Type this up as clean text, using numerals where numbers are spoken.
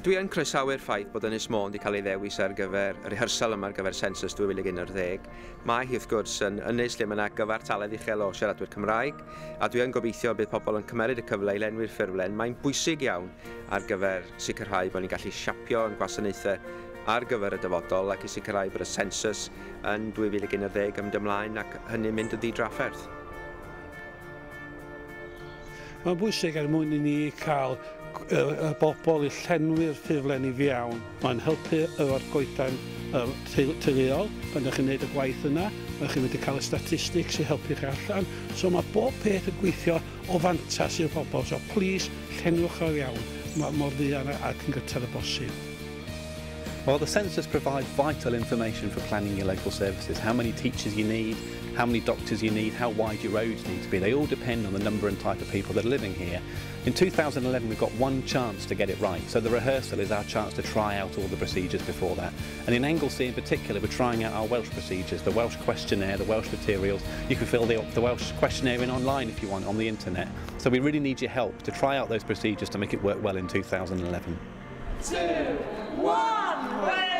Dwi yn croesawu'r ffaith bod Ynys Môn wedi cael ei ddewis ar gyfer y rehearsal yma ar gyfer Census 2011. Mae hi wrth gwrs yn ynys lle mae yna gyfartaledd uchel o siaradwyr Cymraeg, a dwi yn gobeithio bydd pobl yn cymeryd y cyfle i lenwi'r ffurflen. Mae'n bwysig iawn ar gyfer sicrhau bod ni'n gallu siapio yn gwasanaethau ar gyfer y dyfodol ac i sicrhau bod y census yn 2011 yn mynd ymlaen ac hynny'n mynd yn ddidrafferth. Mae'n bwysig er mwyn i ni cael y bobl i llenwi'r ffurflen i fewn. Mae'n helpu efo'r goedan teuluol pan ydych chi'n gwneud y gwaith yna. Mae chi'n mynd i cael y statistics i helpu chi allan. So mae bob peth yn gweithio o fantas i'r bobl. So please, llenwch o iawn mor fuan ac yn gyntaf y bosib. Well, the census provides vital information for planning your local services. How many teachers you need, how many doctors you need, how wide your roads need to be. They all depend on the number and type of people that are living here. In 2011, we've got one chance to get it right. So the rehearsal is our chance to try out all the procedures before that. And in Anglesey in particular, we're trying out our Welsh procedures, the Welsh questionnaire, the Welsh materials. You can fill the Welsh questionnaire in online if you want on the internet. So we really need your help to try out those procedures to make it work well in 2011. 2, 1,